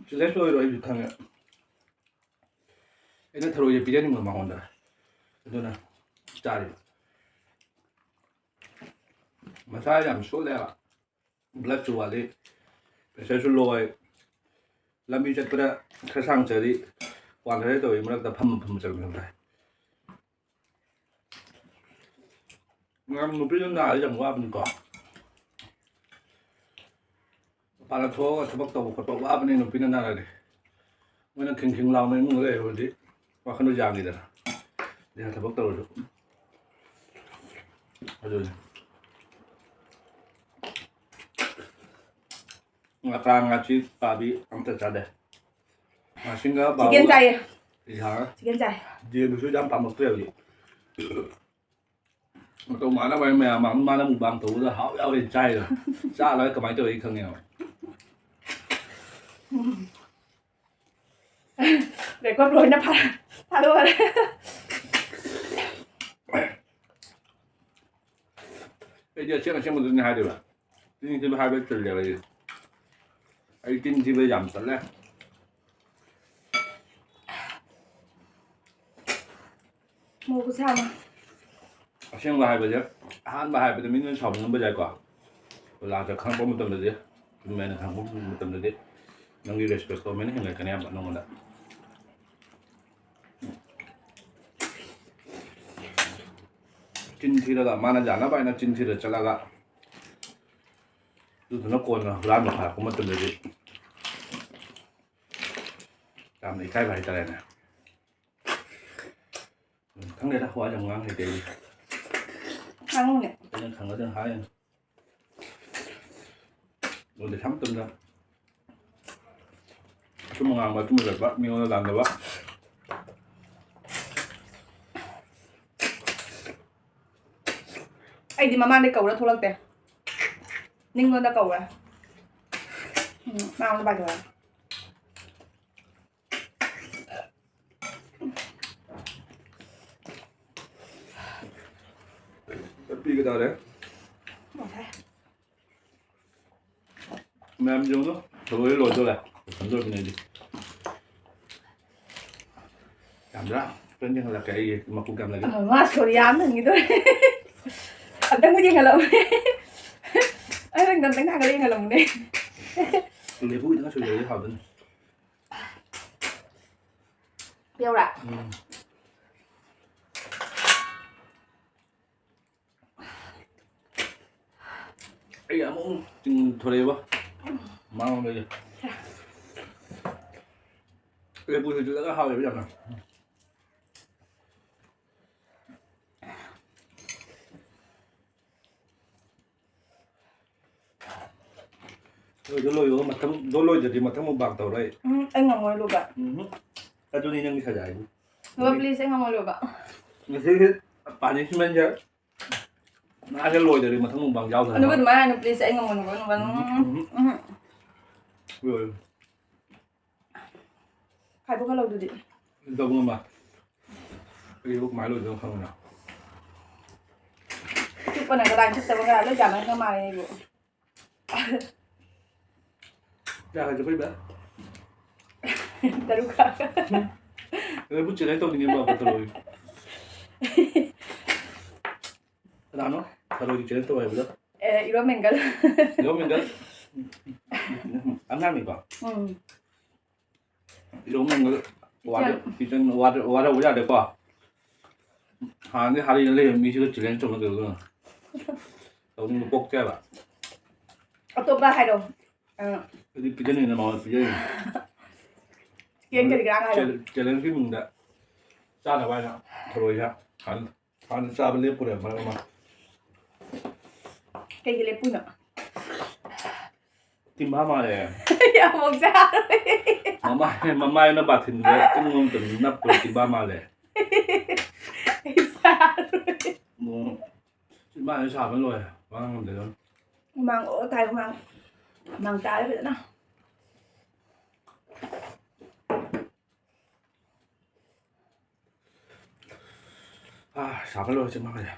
Challenge ꯂꯣꯏꯔꯣ ꯑꯩꯁꯨ ꯈꯪꯉꯦ꯫ ꯑꯩꯅ ꯊꯔꯣꯏꯁꯦ ꯄꯤꯖꯅꯤꯡꯕ ꯃꯉꯣꯟꯗ꯫ ꯑꯗꯨꯅ ꯆꯥꯔꯤꯕ꯫ ꯃꯁꯥ ꯌꯥꯝ ꯁꯣꯜꯂꯦꯕ꯫ Blood ꯁꯨ ꯋꯥꯠꯂꯤ꯫ Pressure ꯁꯨ low ꯑꯣꯏ꯫ ꯂꯝꯕꯤ ꯆꯠꯄꯗ ꯈꯔ ꯁꯥꯡ ꯆꯠꯂꯤ꯫ ꯋꯥꯟꯊꯔꯦ ꯇꯧꯋꯤ ꯃꯔꯛꯇ ꯐꯝꯃ ꯐꯝꯃ ꯆꯠꯄ ꯈꯪꯗ꯭ꯔꯦ꯫ ꯃꯌꯥꯝ ꯅꯨꯄꯤꯅ ꯅꯥꯔꯗꯤ ꯌꯥꯝ ꯋꯥꯕꯅꯤꯀꯣ꯫ ꯃꯄꯥꯟꯗ ꯊꯣꯛꯑꯒ ꯊꯕꯛ ꯇꯧꯕ ꯈꯣꯠꯄ ꯋꯥꯕꯅꯤ ꯅꯨꯄꯤꯅ ꯅꯥꯔꯗꯤ꯫ ꯃꯣꯏꯅ ꯈꯤꯡ ꯈꯤꯡ ꯂꯥꯎꯅ ꯏꯃꯨꯡꯗ ꯂꯩꯍꯧꯔꯗꯤ ꯋꯥꯈꯜꯗꯣ ꯌꯥꯡꯉꯤꯗꯅ꯫ ꯑꯗꯨꯅ ꯊꯕꯛ ꯇꯧꯔꯁꯨ꯫ ꯑꯗꯨꯅꯤ꯫ ꯉꯀ꯭ꯔꯥ ꯉꯥꯆꯤꯛ ꯄꯥꯕꯤ ꯑꯝꯇ ꯆꯥꯗꯦ꯫ ꯉꯥꯁꯤꯡꯒ ꯆꯤꯀꯦꯟ ꯕꯥꯕꯨꯒ ꯆꯥꯏꯌꯦ꯫ ꯏꯁꯥ ꯆꯤꯀꯦꯟ ꯆꯥꯏ꯫ ꯌꯦꯟꯗꯨꯁꯨ ꯌꯥꯝ ꯄꯥꯝꯃꯛꯇ꯭ꯔꯦ ꯍꯧꯖꯤꯛ꯫ ꯃꯇꯧ ꯃꯥꯅ ꯃꯌꯥꯝ ꯃꯥꯅ ꯃꯨꯛꯕꯥꯡ ꯇꯧꯕꯗ ꯍꯥꯎ ꯌꯥꯎꯔꯦ ꯆꯥꯏꯗꯣ꯫ ꯆꯥ ꯂꯣꯏꯔ ꯀꯃꯥꯏꯅ ꯇꯧꯋꯤ ꯈꯪꯉꯦꯕ꯫ Record ꯂꯣꯏꯅ ꯐꯥ-, ꯐꯥꯗꯣꯛꯈꯔꯦ꯫ ꯑꯩꯗꯤ ꯑꯁꯦꯡ ꯑꯁꯦꯡꯕꯗꯨꯅꯤ ꯍꯥꯏꯗꯣꯏꯕ꯫ ꯆꯤꯟ ꯊꯤꯕ ꯍꯥꯏꯕ ꯇꯜꯂꯦꯕ ꯑꯩꯗꯤ꯫ ꯑꯩ ꯆꯤꯟ ꯊꯤꯕ ꯌꯥꯝ ꯇꯜꯂꯦ꯫ ꯃꯣꯔꯣꯛ ꯈꯨꯁꯥ ꯑꯃ꯫ ꯑꯁꯦꯡꯕ ꯍꯥꯏꯕꯁꯦ, ꯑꯍꯥꯟꯕ ꯍꯥꯏꯕꯗ ꯃꯤꯅ ꯁꯥꯎꯅꯤꯡꯉꯝꯕ ꯌꯥꯏꯀꯣ꯫ Last ꯈꯪꯉꯛꯄ ꯃꯇꯝꯗꯗꯤ, ꯆꯨꯝꯃꯦꯅ ꯈꯪꯉꯛꯄ ꯃꯇꯝꯗꯗꯤ, ꯅꯪꯒꯤ respect ꯇꯣ ꯃꯤꯅ ꯍꯦꯟꯒꯠꯀꯅꯦꯕ ꯅꯪꯉꯣꯟꯗ꯫ ꯆꯤꯟ ꯊꯤꯔꯒ, ꯃꯥꯅ ꯌꯥꯅꯕ ꯍꯥꯏꯅ ꯆꯤꯟ ꯊꯤꯔ ꯆꯠꯂꯒ, ꯑꯗꯨꯗꯨꯅ ꯀꯣꯟꯅ ꯍꯨꯔꯥꯟꯕ ꯐꯥꯔꯛꯄ ꯃꯇꯝꯗꯗꯤ ꯌꯥꯝꯅ ꯏꯀꯥꯏꯕ ꯍꯥꯏꯇꯥꯔꯦꯅꯦ꯫ ꯎꯝ, ꯈꯪꯗꯦꯗ, ꯋꯥ ꯌꯥꯝ ꯉꯥꯡ ꯍꯩꯇꯦ ꯑꯩꯗꯤ꯫ ꯉꯥꯡꯉꯨꯅꯦ꯫ ꯑꯩꯅ ꯈꯪꯉꯗꯤ ꯍꯥꯏꯔꯤꯅꯤ꯫ ꯂꯣꯟꯗꯤ ꯁꯝ ꯇꯨꯝꯗ꯫ ꯑꯆꯨꯝꯕ ꯉꯥꯡꯕ, ꯑꯆꯨꯝꯕ ꯆꯠꯄ, ꯃꯤꯉꯣꯟꯗ ꯂꯥꯟꯗꯕ꯫ ꯑꯩꯗꯤ ꯃꯃꯥꯡꯗꯩ ꯀꯧꯔ ꯊꯣꯛꯂꯛꯇꯦ꯫ ꯅꯤꯡꯉꯣꯟꯗ ꯀꯧꯔꯦ꯫ ꯎꯝ, ꯃꯥꯉꯣꯟꯗ ꯄꯥꯏꯊꯣꯔꯛꯑꯦ꯫ ꯄꯤꯒꯗꯧꯔꯦ꯫ ꯃꯌꯥꯝ ꯌꯦꯡꯉꯨ, ꯊꯔꯣꯏ ꯂꯣꯏꯗꯣꯔꯦ꯫ ꯂꯣꯏꯁꯟꯗꯣꯔꯕꯅꯦ ꯑꯩꯗꯤ꯫ ꯌꯥꯝꯗ꯭ꯔꯥ? ꯈꯤꯇꯪ ꯌꯦꯡꯍꯜꯂꯛꯀꯦ ꯑꯩꯒꯤ ꯃꯀꯨ ꯀꯌꯥꯝ ꯂꯩꯒꯦ꯫ ꯑ, ꯃꯥ ꯁꯣꯔꯤ ꯌꯥꯝ ꯍꯪꯈꯤꯗꯣꯔꯦ꯫ ꯑꯝꯇꯪꯕꯨ ꯌꯦꯡꯍꯜꯂꯛꯎꯅꯦ꯫ ꯑꯩ ꯅꯪ ꯑꯝꯇꯪ ꯊꯥꯡꯒꯠꯂ ꯌꯦꯡꯍꯜꯂꯛꯎꯅꯦ꯫ ꯂꯦꯕꯨ ꯈꯤꯇꯪ ꯁꯣꯏꯖꯜꯂꯗꯤ ꯍꯥꯎꯗꯣꯏꯅꯤ꯫ ꯄꯤꯌꯧꯔꯥ? ꯎꯝ꯫ ꯑꯩ ꯑꯃꯨꯛ ꯆꯤꯡꯊꯣꯔꯛꯑꯦꯕ꯫ ꯃꯥꯡꯂꯣꯝꯗꯒꯤ꯫ ꯂꯦꯕꯨ ꯁꯤꯗꯤ ꯂꯣꯏꯅ ꯍꯥꯎꯋꯦꯕ ꯌꯥꯝꯅ꯫ ꯂꯣꯏꯗ ꯂꯣꯏꯌꯣ, ꯃꯊꯪ, ꯗꯣ ꯂꯣꯏꯗ꯭ꯔꯗꯤ ꯃꯊꯪ ꯃꯨꯛꯕꯥꯡ ꯇꯧꯔꯣꯏ꯫ ꯎꯝ, ꯑꯩ ꯉꯝꯃꯣꯏ ꯂꯨꯕ꯫ ꯎꯝ꯫ ꯑꯗꯨꯅꯤ ꯅꯪꯒꯤ ꯁꯖꯥ ꯍꯥꯏꯕꯨ꯫ ꯂꯨꯕ, please, ꯑꯩ ꯉꯝꯃꯣꯏ ꯂꯨꯕ꯫ ꯉꯁꯤꯒꯤ punishment ꯁꯦ ꯃꯥꯁꯦ ꯂꯣꯏꯗ꯭ꯔꯗꯤ ꯃꯊꯪ ꯃꯨꯛꯕꯥꯡ ꯌꯥꯎꯗ꯭ꯔꯦ꯫ ꯑꯅꯨꯕ ꯑꯗꯨꯃꯥꯏꯅ ꯍꯥꯏꯅꯨ, please, ꯑꯩ ꯉꯝꯃꯣꯏ ꯂꯨꯕ, ꯂꯨꯕ꯫ ꯎꯝ, ꯎꯝ꯫ ꯎꯝ꯫ ꯂꯣꯏꯔꯦ꯫ ꯈꯥꯏꯗꯣꯛꯍꯜꯂꯣ ꯑꯗꯨꯗꯤ꯫ ꯇꯧꯕ ꯉꯝꯕ꯫ ꯑꯩꯕꯨ ꯀꯃꯥꯏꯅ ꯂꯣꯏꯗꯣꯏꯅꯣ ꯈꯪꯗꯅ꯫ ꯆꯨꯞꯄꯅ ꯀꯗꯥꯏ ꯆꯨꯞꯇꯕ ꯀꯗꯥꯏ ꯂꯣꯏ ꯌꯥꯅꯈ꯭ꯔ ꯃꯥꯜꯂꯦ ꯑꯩꯕꯨ꯫ ꯀꯌꯥ ꯈꯥꯏꯗꯣꯛꯏꯕ? ꯇꯔꯨꯛ ꯈꯛ꯫ ꯑꯗꯨꯕꯨ challenge ꯇꯧꯅꯤꯡꯉꯦ ꯕꯥꯕ ꯊꯔꯣꯏ꯫ ꯀꯅꯥꯅꯣ ꯊꯔꯣꯏꯒꯤ challenge ꯇꯧ ꯍꯥꯏꯕꯗꯣ? ꯑꯦ, ꯏꯔꯣ ꯃꯦꯡꯒꯜ꯫ ꯏꯔꯣ ꯃꯦꯡꯒꯜ꯫ ꯑꯉꯥꯡꯅꯤꯀꯣ? ꯎꯝ꯫ ꯏꯔꯣ ꯃꯦꯡꯒꯜ꯫ ꯋꯥꯔꯦ, ꯏꯆꯟ꯫ ꯏꯆꯟ ꯋꯥꯔꯦ, ꯋꯥꯔꯦ, ꯋꯥꯔꯦ ꯌꯥꯗꯦꯀꯣ? ꯍꯥꯟꯅꯗꯤ ꯍꯥꯔꯤꯅ ꯂꯩꯕ ꯃꯤꯁꯤꯒ challenge ꯇꯧꯅꯗꯣꯏꯕ꯫ ꯇꯧꯅꯤꯡꯕ ꯄꯣꯛꯇꯦ ꯍꯥꯏꯕ꯫ ꯑꯇꯣꯞꯄ ꯍꯥꯏꯔꯣ꯫ ꯑ꯫ ꯑꯗꯨꯗꯤ ꯄꯤꯖꯅꯤꯡꯅ ꯃꯉꯣꯟꯗ ꯄꯤꯖꯔꯤꯅꯤ꯫ Chicken ꯀꯔꯤ ꯀꯔꯥ ꯍꯥꯏꯔꯣ꯫ Challenge-ꯀꯤ ꯃꯤꯡꯗ ꯆꯥꯅꯕ ꯍꯥꯏꯅ ꯊꯔꯣꯏꯁꯦ ꯍꯥꯟꯅ ꯍꯥꯟꯅ ꯆꯥꯕ ꯂꯦꯞꯄꯨꯔꯦ ꯃꯔꯛ ꯑꯃ꯫ ꯀꯩꯒꯤ ꯂꯦꯞꯄꯨꯏꯅꯣ? ꯇꯤꯝꯕꯥ ꯃꯥꯜꯂꯦ꯫ ꯌꯥꯝ ꯃꯑꯣꯡ ꯆꯥꯔꯣꯏ꯫ ꯃꯃꯥꯏ, ꯃꯃꯥꯏꯅ ꯕꯥꯊꯤꯟꯗ ꯇꯤꯡꯕ ꯃꯇꯝꯗ ꯅꯞꯄꯗꯣ ꯇꯤꯝꯕꯥ ꯃꯥꯜꯂꯦ꯫ ꯑꯩ ꯆꯥꯔꯣꯏ꯫ ꯎꯝ꯫ ꯏꯃꯥꯅ ꯁꯥꯕ ꯂꯣꯏꯔꯦ, ꯋꯥ ꯉꯥꯡ ꯉꯝꯗꯦ ꯑꯗꯨꯝ꯫ ꯍꯨꯃꯥꯡ ꯑꯣ ꯇꯥꯏ, ꯍꯨꯃꯥꯡ꯫ ꯍꯨꯃꯥꯡ ꯇꯥꯔꯦ ꯐꯖꯅ꯫ ꯑꯥ, ꯁꯥꯕ ꯂꯣꯏꯔꯦ ꯆꯤꯟꯕꯥꯟꯒꯁꯦ꯫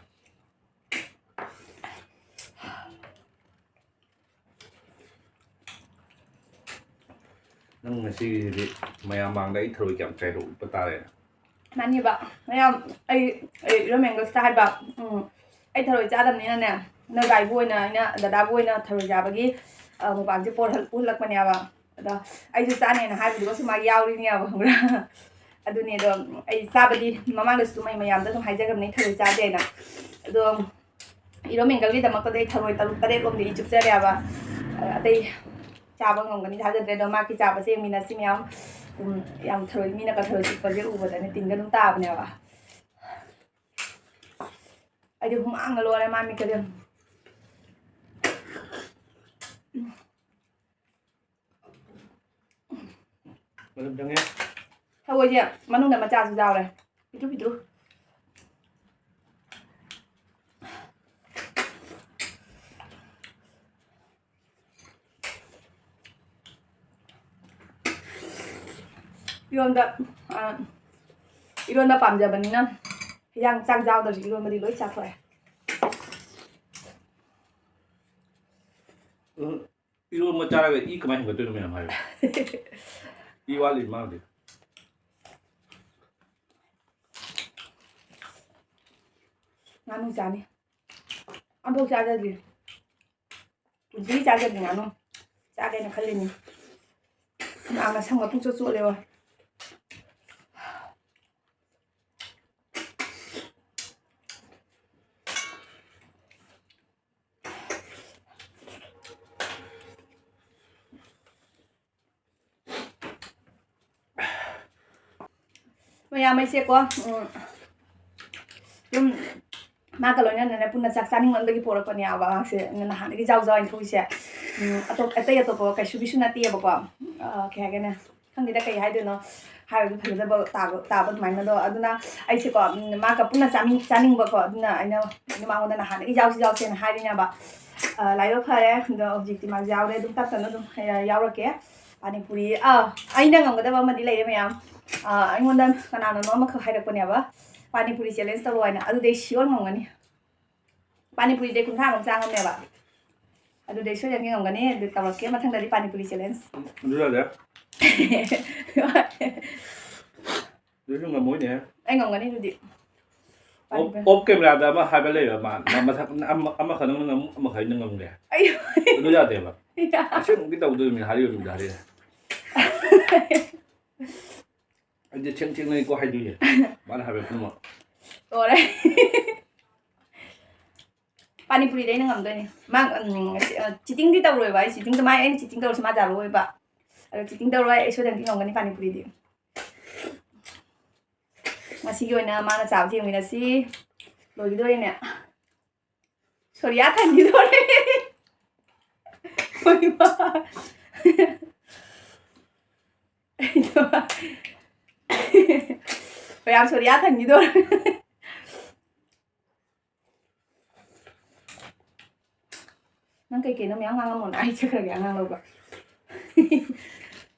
ꯅꯪ ꯉꯁꯤꯒꯤꯗꯤ ꯃꯌꯥꯝ ꯃꯥꯡꯗ ꯑꯩ ꯊꯔꯣꯏ ꯀꯌꯥꯝ ꯆꯥꯏꯔꯣ ꯎꯠꯄ ꯇꯥꯔꯦꯅ꯫ ꯃꯥꯅꯤꯕ, ꯃꯌꯥꯝ, ꯑꯩ, ꯑꯩ ꯏꯔꯣ ꯃꯦꯡꯒꯁꯇ ꯍꯥꯏꯕ, ꯎꯝ, ꯑꯩ ꯊꯔꯣꯏ ꯆꯥꯗꯕꯅꯤꯅꯅꯦ, ꯅꯣꯏ ꯚꯥꯏꯕꯨ ꯑꯣꯏꯅ, ꯑꯩꯅ ꯗꯗꯥꯕꯨ ꯑꯣꯏꯅ ꯊꯔꯣꯏ ꯆꯥꯕꯒꯤ, ꯑ, ꯃꯨꯛꯕꯥꯡꯁꯦ ꯄꯣꯔꯍꯜ-, ꯎꯍꯜꯂꯛꯄꯅꯦꯕ꯫ ꯑꯗꯣ ꯑꯩꯁꯨ ꯆꯥꯅꯦꯅ ꯍꯥꯏꯕꯗꯨꯒꯁꯨ ꯃꯥ ꯌꯥꯎꯔꯤꯅꯦꯕ, ꯈꯪꯕ꯭ꯔꯥ? ꯑꯗꯨꯅꯦ, ꯑꯗꯣ ꯑꯩ ꯆꯥꯕꯗꯤ ꯃꯃꯥꯡꯗꯁꯨ ꯑꯗꯨꯝ ꯑꯩ ꯃꯌꯥꯝꯗ ꯑꯗꯨꯝ ꯍꯥꯏꯖꯈ꯭ꯔꯕꯅꯦ, ꯑꯩ ꯊꯔꯣꯏ ꯆꯥꯗꯦꯅ꯫ ꯑꯗꯣ ꯏꯔꯣ ꯃꯦꯡꯒꯜꯒꯤꯗꯃꯛꯇꯗꯤ ꯑꯩ ꯊꯔꯣꯏ ꯇꯔꯨꯛ ꯇꯔꯦꯠ ꯂꯣꯝꯗꯤ ꯑꯩ ꯆꯨꯞꯆꯔꯦꯕ꯫ ꯑꯇꯩ ꯆꯥꯕ ꯉꯝꯒꯅꯤ ꯊꯥꯖꯗ꯭ꯔꯦ꯫ ꯑꯗꯣ ꯃꯥꯒꯤ ꯆꯥꯕꯁꯦ ꯌꯦꯡꯃꯤꯟꯅꯁꯤ ꯃꯌꯥꯝ꯫ ꯎꯝ, ꯌꯥꯝ ꯊꯔꯣꯏ ꯃꯤꯅꯒ ꯊꯔꯣꯏ ꯆꯨꯞꯄꯁꯦ ꯎꯕꯗꯅꯦ ꯇꯤꯟꯒ ꯑꯗꯨꯝ ꯇꯥꯕꯅꯦꯕ꯫ ꯑꯩꯗꯤ ꯍꯨꯃꯥꯡꯅ ꯂꯣꯏꯔꯦ ꯃꯥ ꯃꯤꯠꯀꯁꯦ꯫ ꯃꯅꯝ ꯆꯪꯉꯦ꯫ ꯊꯔꯣꯏꯁꯦ ꯃꯅꯨꯡꯗ ꯃꯆꯥꯁꯨ ꯌꯥꯎꯔꯦ꯫ ꯄꯤꯛꯇ꯭ꯔꯨ ꯄꯤꯛꯇ꯭ꯔꯨ꯫ ꯏꯔꯣꯟꯕ, ꯑ, ꯏꯔꯣꯟꯕ ꯄꯥꯝꯖꯕꯅꯤꯅ ꯍꯤꯟꯖꯥꯡ ꯆꯥꯛ ꯌꯥꯎꯗ꯭ꯔꯁꯨ ꯏꯔꯣꯟꯕꯗꯤ ꯂꯣꯏ ꯆꯥꯊꯣꯛꯑꯦ꯫ ꯎꯝ, ꯏꯔꯣꯟꯕ ꯆꯥꯔꯒ ꯏ ꯀꯃꯥꯏꯅ ꯍꯦꯟꯒꯠꯇꯣꯏꯅꯣ ꯃꯌꯥꯝ ꯍꯥꯏꯌꯣ꯫ ꯏ ꯋꯥꯠꯂꯤ ꯃꯥ ꯍꯧꯖꯤꯛ꯫ ꯉꯥꯅꯨ ꯆꯥꯅꯤ꯫ ꯑꯝꯐꯥꯎ ꯆꯥꯖꯗ꯭ꯔꯤ꯫ ꯄꯨꯟꯁꯤꯒꯤ ꯆꯥꯖꯗ꯭ꯔꯤ ꯉꯥꯅꯨ꯫ ꯆꯥꯒꯦꯅ ꯈꯜꯂꯤꯅꯤ꯫ ꯍꯨꯃꯥꯡꯅ ꯁꯝꯒ ꯄꯨꯡꯆꯣꯠ ꯆꯣꯠꯂꯦꯕ꯫ ꯃꯌꯥꯝ ꯑꯩꯁꯦꯀꯣ, ꯎꯝ, ꯑꯗꯨꯝ ꯃꯥꯒ ꯂꯣꯏꯅꯅꯅꯦ ꯄꯨꯟꯅ ꯆꯥꯛ ꯆꯥꯅꯤꯡꯃꯟꯕꯒꯤ ꯄꯣꯔꯛꯄꯅꯦꯕ ꯃꯥꯁꯦ꯫ ꯑꯗꯨꯅ ꯅꯍꯥꯟꯗꯒꯤ ꯖꯥꯎ ꯖꯥꯎ ꯍꯥꯏꯅ ꯊꯣꯛꯏꯁꯦ꯫ ꯎꯝ, ꯑꯇꯣꯞ-, ꯑꯇꯩ ꯑꯇꯣꯞꯄ ꯀꯩꯁꯨꯒꯤꯁꯨ ꯅꯠꯇꯦꯕꯀꯣ꯫ ꯑ, ꯀꯩ ꯍꯥꯏꯒꯅꯤ? ꯈꯪꯗꯦꯗ ꯀꯩ ꯍꯥꯏꯗꯣꯏꯅꯣ꯫ ꯍꯥꯏꯔꯗꯤ ꯐꯖꯗꯕ ꯇꯥꯕ ꯇꯥꯕ ꯑꯗꯨꯃꯥꯏꯅꯗꯣ꯫ ꯑꯗꯨꯅ ꯑꯩꯁꯦꯀꯣ, ꯎꯝ, ꯃꯥꯒ ꯄꯨꯟꯅ ꯆꯥꯃꯤꯟ ꯆꯥꯅꯤꯡꯕꯀꯣ꯫ ꯑꯗꯨꯅ ꯑꯩꯅ ꯑꯩꯅ ꯃꯉꯣꯟꯗ ꯅꯍꯥꯟꯗꯒꯤ ꯌꯥꯎꯁꯤ ꯌꯥꯎꯁꯦꯅ ꯍꯥꯏꯔꯤꯅꯦꯕ꯫ ꯑ, ꯂꯥꯏꯕꯛ ꯐꯔꯦ, ꯑꯗꯣ ꯍꯧꯖꯤꯛꯇꯤ ꯃꯥꯁꯨ ꯌꯥꯎꯔꯦ꯫ ꯑꯗꯨꯝ ꯇꯞ ꯇꯞꯅ ꯑꯗꯨꯝ, ꯑ, ꯌꯥꯎꯔꯛꯀꯦ꯫ ꯄꯥꯅꯤꯄꯨꯔꯤ, ꯑ, ꯑꯩꯅ ꯉꯝꯒꯗꯕ ꯑꯃꯗꯤ ꯂꯩꯔꯦ ꯃꯌꯥꯝ꯫ ꯑ, ꯑꯩꯉꯣꯟꯗ ꯀꯅꯥꯅꯣꯅꯣ ꯑꯃꯈꯛ ꯍꯥꯏꯔꯛꯄꯅꯦꯕ, "ꯄꯥꯅꯤꯄꯨꯔꯤ ꯆꯦꯂꯦꯟꯖ ꯇꯧꯔꯣ" ꯍꯥꯏꯅ꯫ ꯑꯗꯨꯗꯤ ꯑꯩ ꯁꯤꯌꯣꯔ ꯉꯝꯒꯅꯤ꯫ ꯄꯥꯅꯤꯄꯨꯔꯤꯗꯤ ꯀꯨꯟꯊ꯭ꯔꯥꯃꯨꯛ ꯆꯥ ꯉꯝꯃꯦꯕ꯫ ꯑꯗꯨꯗꯤ ꯑꯩ ꯁꯣꯏꯗꯅ ꯉꯝꯒꯅꯤ꯫ ꯑꯗꯨ ꯇꯧꯔꯛꯀꯦ ꯃꯊꯪꯗꯗꯤ ꯄꯥꯅꯤꯄꯨꯔꯤ ꯆꯦꯂꯦꯟꯖ꯫ ꯑꯗꯨ ꯌꯥꯗꯦ꯫ ꯑꯗꯨꯁꯨ ꯉꯝꯃꯣꯏꯅꯦ꯫ ꯑꯩ ꯉꯝꯒꯅꯤ ꯑꯗꯨꯗꯤ꯫ ꯑꯣꯞ, ꯄꯥꯅꯤꯄꯨꯔꯤ꯫ ꯑꯣꯞ ꯀꯦꯃꯦꯔꯥꯗ ꯑꯃ ꯍꯥꯏꯕ ꯂꯩꯕ, ꯃꯥ, ꯃꯥ ꯃꯊꯛ ꯑꯃ, ꯑꯃꯈꯛ ꯅꯪꯅ ꯉꯝ-, ꯑꯃꯈꯛ ꯑꯩꯅ ꯉꯝꯒꯦ꯫ ꯑꯩ ꯑꯗꯨ ꯌꯥꯗꯦꯕ꯫ ꯌꯥ-, ꯑꯁꯦꯡꯕꯒꯤ ꯇꯧꯗꯣꯏꯅꯤ, ꯍꯥꯏꯔꯤꯕ ꯃꯤꯗ ꯍꯥꯏꯔꯤꯕ꯫ ꯑꯩꯗꯤ ꯊꯦꯡ ꯊꯦꯡꯅꯩꯀꯣ ꯍꯥꯏꯗꯣꯏꯅꯦ꯫ ꯃꯥꯅ ꯍꯥꯏꯕ ꯄꯨꯝꯅꯃꯛ꯫ ꯂꯣꯏꯔꯦ꯫ ꯄꯥꯅꯤꯄꯨꯔꯤꯗꯤ ꯑꯩꯅ ꯉꯝꯗꯣꯏꯅꯦ꯫ ꯃꯥ, ꯎꯝ, ꯆꯤꯇꯤꯡꯗꯤ ꯇꯧꯔꯣꯏꯕ꯫ ꯑꯩ ꯆꯤꯇꯤꯡꯗ ꯃꯥ, ꯑꯩꯅ ꯆꯤꯇꯤꯡ ꯇꯧꯔꯁꯨ ꯃꯥ ꯌꯥꯔꯛꯑꯣꯏꯕ꯫ ꯑꯗꯣ ꯆꯤꯇꯤꯡ ꯇꯧꯔꯣꯏ꯫ ꯑꯩ ꯁꯣꯏꯗꯅꯗꯤ ꯉꯝꯒꯅꯤ ꯄꯥꯅꯤꯄꯨꯔꯤꯗꯤ꯫ ꯉꯁꯤꯒꯤ ꯑꯣꯏꯅ ꯃꯥꯅ ꯆꯥꯕꯁꯦ ꯌꯦꯡꯃꯤꯟꯅꯁꯤ꯫ ꯂꯣꯏꯈꯤꯗꯣꯔꯦꯅꯦ꯫ ꯁꯣꯔꯤꯌꯥ ꯊꯟꯈꯤꯗꯣꯔꯦ꯫ ꯍꯣꯏꯃꯥ꯫ ꯃꯌꯥꯝ ꯁꯣꯔꯤꯌꯥ ꯊꯟꯈꯤꯗꯣꯔꯦ꯫ ꯅꯪ ꯀꯩꯀꯩꯅꯣ ꯃꯌꯥꯝ ꯉꯥꯡꯉꯝꯃꯣꯅ ꯑꯩ ꯆꯠꯈ꯭ꯔꯒꯦ ꯑꯉꯥꯡ ꯂꯧꯕ꯫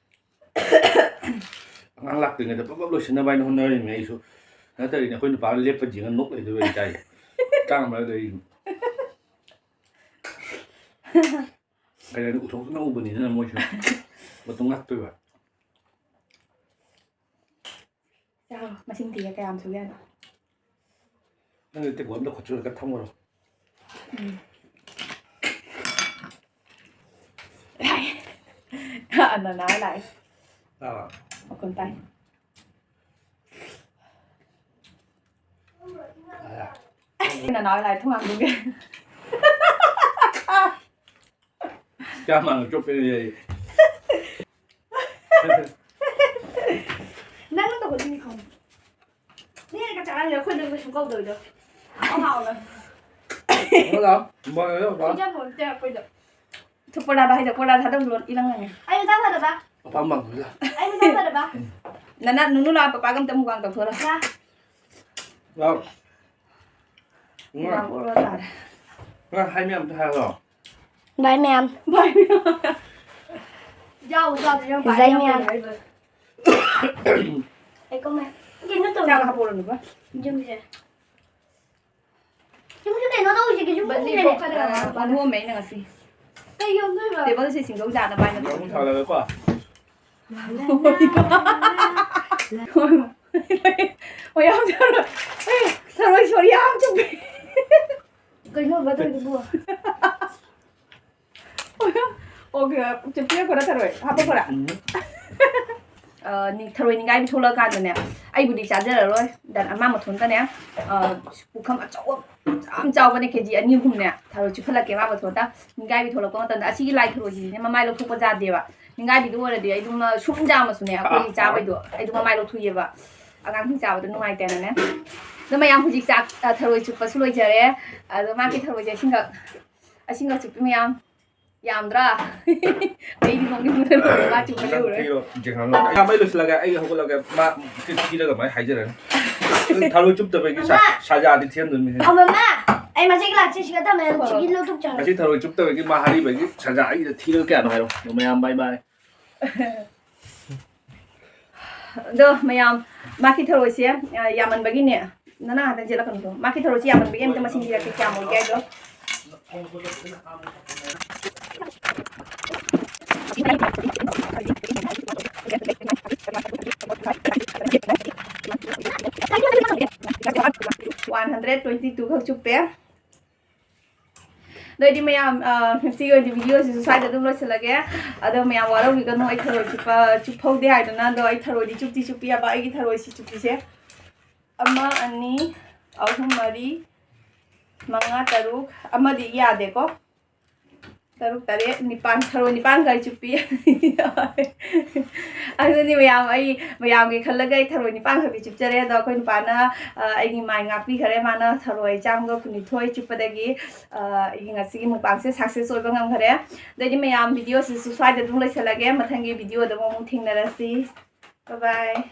ꯑꯉꯥꯡ ꯂꯥꯛꯇ꯭ꯔꯤꯉꯩꯗ ꯄꯞ ꯄꯞ ꯂꯣꯏꯁꯤꯟꯅꯕ ꯍꯥꯏꯅ ꯍꯣꯠꯅꯔꯤꯅꯦ ꯑꯩꯁꯨ꯫ ꯅꯠꯇ꯭ꯔꯗꯤ ꯑꯩꯈꯣꯏ ꯅꯨꯄꯥ ꯂꯦꯞꯄ ꯌꯦꯡꯉ ꯅꯣꯛ ꯂꯩꯗꯣꯏꯕ ꯑꯩ ꯏꯆꯥꯁꯦ꯫ ꯆꯥꯛ ꯑꯃ ꯂꯩ꯫ ꯀꯩꯅꯣ ꯎꯊꯣꯛꯇꯅ ꯎꯕꯅꯤꯅ ꯃꯣꯏꯁꯨ ꯃꯇꯨꯡ ꯉꯥꯛꯇꯣꯏꯕ꯫ ꯆꯥꯔꯣ, ꯃꯁꯤꯡ ꯊꯤꯒꯦ ꯀꯌꯥꯝ ꯁꯨꯒꯦ ꯍꯥꯏꯅꯣ꯫ ꯅꯪꯒꯤ ꯇꯦꯡꯀꯣꯠ ꯑꯝꯗ ꯈꯣꯠꯆꯤꯜꯂꯒ ꯊꯝꯃꯨꯔꯣ꯫ ꯎꯝ꯫ ꯂꯥꯛꯑꯦ꯫ ꯑꯅ ꯅꯥꯎ ꯂꯥꯛꯑꯦ꯫ ꯇꯥꯕ꯭ꯔꯥ? ꯃꯈꯣꯟ ꯇꯥꯏ꯫ ꯇꯥꯔꯦ꯫ ꯅꯅꯥꯎ ꯂꯥꯛꯑꯦ ꯊꯣꯡ ꯍꯥꯡꯗꯣꯛꯀꯦ꯫ ꯀꯌꯥꯝ ꯃꯥꯡꯉ ꯆꯣꯞꯄꯦꯅ ꯌꯥꯏ꯫ ꯅꯪꯅ ꯇꯧꯒꯗꯕꯅꯤ ꯈꯪꯉꯨ꯫ ꯅꯦꯅ ꯀꯆꯥ ꯑꯉꯥꯡꯁꯦ ꯑꯩꯈꯣꯏꯗ ꯀꯩꯁꯨ ꯀꯧꯗꯕꯗꯣ꯫ ꯑꯉꯥꯎꯕ꯫ ꯍꯜꯂꯣ꯫ ꯃꯣꯏ ꯍꯜꯂꯣ, ꯄꯥ꯫ ꯄꯤꯖꯕ ꯅꯠꯇꯦ ꯑꯩꯈꯣꯏꯗ꯫ ꯊꯨꯞꯄ ꯂꯥꯗ ꯍꯥꯏꯗ ꯄꯣꯂꯥ ꯊꯥꯗꯧ ꯂꯣꯠ ꯏꯂꯪ ꯂꯪꯉꯦ꯫ ꯑꯩ ꯃꯆꯥ ꯐꯗꯕ꯫ ꯑꯄꯥꯝ ꯄꯥꯝꯕꯗꯨꯗ꯫ ꯑꯩ ꯃꯆꯥ ꯐꯗꯕ꯫ ꯎꯝ꯫ ꯅꯅꯥ ꯅꯨꯅꯨ ꯂꯥꯛ ꯄꯄꯥꯒ ꯑꯝꯇ ꯃꯨꯛꯕꯥꯡ ꯇꯧꯊꯣꯔꯣ꯫ ꯂꯥꯎ꯫ ꯉꯥ꯫ ꯂꯥꯎ, ꯑꯣꯔꯣ ꯇꯥꯔꯦ꯫ ꯉꯥ ꯍꯥꯏ ꯃꯌꯥꯝꯗ ꯍꯥꯏꯔꯣ꯫ ꯕꯥꯏ ꯃꯌꯥꯝ꯫ ꯕꯥꯏ ꯃꯌꯥꯝ꯫ ꯌꯥꯎ, ꯌꯥꯎ, ꯌꯥꯎ, ꯕꯥꯏ ꯃꯌꯥꯝ꯫ ꯕꯥꯏ ꯃꯌꯥꯝ꯫ ꯑꯩ ꯀꯃꯥꯏ-, ꯀꯩꯅꯣ ꯇꯧꯔꯤ꯫ ꯆꯥꯛ ꯍꯥꯞꯄꯛꯎꯔꯣ, ꯅꯨꯄꯥ꯫ ꯌꯨꯝꯁꯦ꯫ ꯌꯨꯝꯁꯦ ꯀꯩꯅꯣ ꯇꯧꯔꯤꯁꯦ, ꯌꯨꯝ ꯕꯟꯗꯤ ꯀꯨꯝꯗ꯭ꯔꯦꯅꯦ꯫ ꯄꯣꯛꯀꯗ꯭ꯔꯥ? ꯑ, ꯃꯥꯡꯍꯣꯝꯃꯦ ꯑꯩꯅ ꯉꯁꯤ꯫ ꯀꯩ ꯌꯣꯟꯗꯣꯏꯕ? ꯇꯦꯕꯜꯁꯦ ꯁꯤꯡꯖꯧ ꯆꯥꯅꯕ ꯍꯥꯏꯅ ꯌꯥꯝ ꯊꯥꯒꯠꯂꯦꯀꯣ꯫ ꯍꯣꯏ, ꯌꯥꯝ ꯊꯔꯣꯏ꯫ ꯑꯦ, ꯊꯔꯣꯏ ꯁꯣꯔꯤ ꯌꯥꯝ ꯆꯨꯞꯄꯦ꯫ ꯀꯩꯅꯣꯕ ꯇꯧꯔꯤꯗꯨꯕꯨ? ꯑꯣ, ꯆꯨꯞꯄꯤꯔꯛꯄ꯭ꯔꯥ ꯊꯔꯣꯏ? ꯍꯥꯄꯛꯄ꯭ꯔꯥ? ꯎꯝ꯫ ꯑ, ꯅꯤ-, ꯊꯔꯣꯏ ꯅꯤꯡꯒꯥꯏꯕꯤ ꯊꯣꯛꯂꯛꯑꯀꯥꯟꯗꯅꯦ, ꯑꯩꯕꯨꯗꯤ ꯆꯥꯖꯔꯔꯣꯏ꯫ ꯗꯟ ꯑꯃ ꯃꯊꯣꯟꯗꯅꯦ, ꯑ, ꯄꯨꯈꯝ ꯑꯆꯧꯕ ꯌꯥꯝ ꯆꯥꯎꯕꯅꯦ, ꯀꯦ ꯖꯤ ꯑꯅꯤ ꯑꯍꯨꯝꯅꯦ, ꯊꯔꯣꯏ ꯆꯨꯞꯍꯜꯂꯛꯀꯦ ꯃꯥ ꯃꯊꯣꯟꯗ꯫ ꯅꯤꯡꯒꯥꯏꯕꯤ ꯊꯣꯛꯂꯛꯄ ꯃꯇꯝꯗ ꯑꯁꯤꯒꯤ ꯂꯥꯏ ꯊꯔꯣꯏꯁꯤꯗꯤꯅꯦ ꯃꯃꯥꯏ ꯂꯧꯊꯣꯛꯄ ꯌꯥꯗꯦꯕ꯫ ꯅꯤꯡꯒꯥꯏꯕꯤꯗꯨ ꯑꯣꯏꯔꯗꯤ ꯑꯩ ꯑꯗꯨꯝ, ꯑ, ꯁꯨꯝ ꯆꯥꯝꯃꯁꯨꯅꯦ, ꯑꯩꯈꯣꯏꯒꯤ ꯆꯥꯕꯩꯗꯣ ꯑꯩ ꯑꯗꯨꯝ ꯃꯃꯥꯏ ꯂꯧꯊꯣꯛꯏꯑꯕ꯫ ꯑꯉꯥꯡꯁꯤꯡ ꯆꯥꯕꯗꯣ ꯅꯨꯡꯉꯥꯏꯇꯦꯅꯅꯦ꯫ ꯑꯗꯣ ꯃꯌꯥꯝ ꯍꯧꯖꯤꯛ ꯆꯥꯛ, ꯑ, ꯊꯔꯣꯏ ꯆꯨꯞꯄꯁꯨ ꯂꯣꯏꯖꯔꯦ꯫ ꯑꯗꯣ ꯃꯥꯒꯤ ꯊꯔꯣꯏꯁꯦ ꯑꯁꯤꯡꯒ, ꯑꯁꯤꯡꯒ ꯆꯨꯞꯄꯤ ꯃꯌꯥꯝ꯫ ꯌꯥꯝꯗ꯭ꯔꯥ? ꯑꯩꯗꯤ ꯅꯣꯛꯅꯤꯡꯕꯅ ꯂꯣꯏꯔꯦ, ꯃꯥ ꯆꯨꯝꯕ ꯅꯪ ꯂꯩꯍꯧꯔꯦ꯫ ꯊꯤꯔꯣ, ꯌꯦꯡꯍꯜꯂꯣ꯫ ꯑꯩ ꯃꯩ ꯂꯣꯏꯁꯤꯜꯂꯒꯦ, ꯑꯩ ꯍꯧꯒꯠꯂꯒꯦ, ꯃꯥ ꯊꯤꯔꯒ ꯑꯗꯨꯃꯥꯏꯅ ꯍꯥꯏꯖꯔꯅꯤ꯫ ꯅꯪ ꯊꯔꯣꯏ ꯆꯨꯞꯇꯕꯒꯤ ꯁꯥ-, ꯑꯃ! ꯁꯥꯖꯥꯗꯤ ꯊꯤꯍꯟꯗꯣꯏꯅꯤ꯫ ꯑꯃꯃ! ꯑꯩ ꯃꯁꯤꯒꯤ ꯂꯥꯛꯁꯦ ꯁꯤꯒ ꯊꯝꯃꯦ, ꯁꯤꯒꯤ ꯂꯧꯊꯣꯛꯆꯔꯒꯦ꯫ ꯉꯁꯤ ꯊꯔꯣꯏ ꯆꯨꯞꯇꯕꯒꯤ ꯃꯥ ꯍꯥꯏꯔꯤꯕꯒꯤ ꯁꯥꯖꯥ ꯑꯩꯒꯤꯗ ꯊꯤꯔꯒ ꯀꯌꯥꯅꯣ ꯍꯥꯏꯔꯣ꯫ ꯑꯗꯣ ꯃꯌꯥꯝ bye bye꯫ ꯑꯗꯣ ꯃꯌꯥꯝ, ꯃꯥꯒꯤ ꯊꯔꯣꯏꯁꯦ, ꯑ, ꯌꯥꯝꯃꯟꯕꯒꯤꯅꯦ, ꯅꯅꯥ ꯉꯥꯛꯇꯪ ꯆꯦꯜꯂꯛꯀꯅꯨꯀꯣ꯫ ꯃꯥꯒꯤ ꯊꯔꯣꯏꯁꯦ ꯌꯥꯝꯃꯟꯕꯒꯤ ꯑꯝꯇ ꯃꯁꯤꯡ ꯊꯤꯔꯛꯀꯦ ꯀꯌꯥꯝ ꯑꯣꯏꯒꯦ ꯍꯥꯏꯗꯣ꯫ One hundred twenty two ꯈꯛ ꯆꯨꯞꯄꯦ꯫ ꯑꯗꯣ ꯑꯩꯗꯤ ꯃꯌꯥꯝ, ꯑ, ꯉꯁꯤꯒꯤ ꯑꯣꯏꯅꯗꯤ video ꯁꯤꯁꯨ ꯁ꯭ꯋꯥꯏꯗ ꯑꯗꯨꯝ ꯂꯣꯏꯁꯤꯜꯂꯒꯦ꯫ ꯑꯗꯣ ꯃꯌꯥꯝ ꯋꯥꯔꯧꯕꯤꯒꯅꯨ, ꯑꯩ ꯊꯔꯣꯏ ꯆꯨꯞꯄ, ꯆꯨꯞꯍꯧꯗꯦ ꯍꯥꯏꯗꯨꯅ꯫ ꯑꯗꯣ ꯑꯩ ꯊꯔꯣꯏꯗꯤ ꯆꯨꯞꯇꯤ ꯆꯨꯞꯄꯤ ꯍꯥꯏꯕ, ꯑꯩꯒꯤ ꯊꯔꯣꯏꯁꯤ ꯆꯨꯞꯄꯤꯁꯦ꯫ ꯑꯃ, ꯑꯅꯤ, ꯑꯍꯨꯝ, ꯃꯔꯤ, ꯃꯉꯥ, ꯇꯔꯨꯛ, ꯑꯃꯗꯤ ꯌꯥꯗꯦꯀꯣ꯫ ꯇꯔꯨꯛ, ꯇꯔꯦꯠ, ꯅꯤꯄꯥꯟ, ꯊꯔꯣꯏ ꯅꯤꯄꯥꯟ ꯈꯛ ꯆꯨꯞꯄꯤ꯫ ꯑꯗꯨꯅꯤ ꯃꯌꯥꯝ, ꯑꯩ ꯃꯌꯥꯝꯒꯤ ꯈꯜꯂꯒ ꯑꯩ ꯊꯔꯣꯏ ꯅꯤꯄꯥꯟ ꯈꯛꯇꯤ ꯆꯨꯞꯆꯔꯦ꯫ ꯑꯗꯣ ꯑꯩꯈꯣꯏ ꯅꯨꯄꯥꯅ, ꯑ, ꯑꯩꯒꯤ ꯃꯥꯏ ꯉꯥꯛꯄꯤꯈꯔꯦ꯫ ꯃꯥꯅ ꯊꯔꯣꯏ ꯆꯥꯝꯒ ꯀꯨꯟꯅꯤꯊꯣꯏ ꯆꯨꯞꯄꯗꯒꯤ, ꯑ, ꯑꯩꯒꯤ ꯉꯁꯤꯒꯤ ꯃꯨꯛꯕꯥꯡꯁꯦ success ꯑꯣꯏꯕ ꯉꯝꯈꯔꯦ꯫ ꯑꯗꯩꯗꯤ ꯃꯌꯥꯝ, video ꯁꯤꯁꯨ ꯁ꯭ꯋꯥꯏꯗ ꯑꯗꯨꯝ ꯂꯣꯏꯁꯤꯜꯂꯒꯦ꯫ ꯃꯊꯪꯒꯤ video ꯗ ꯑꯃꯨꯛ ꯊꯦꯡꯅꯔꯁꯤ꯫ Bye bye.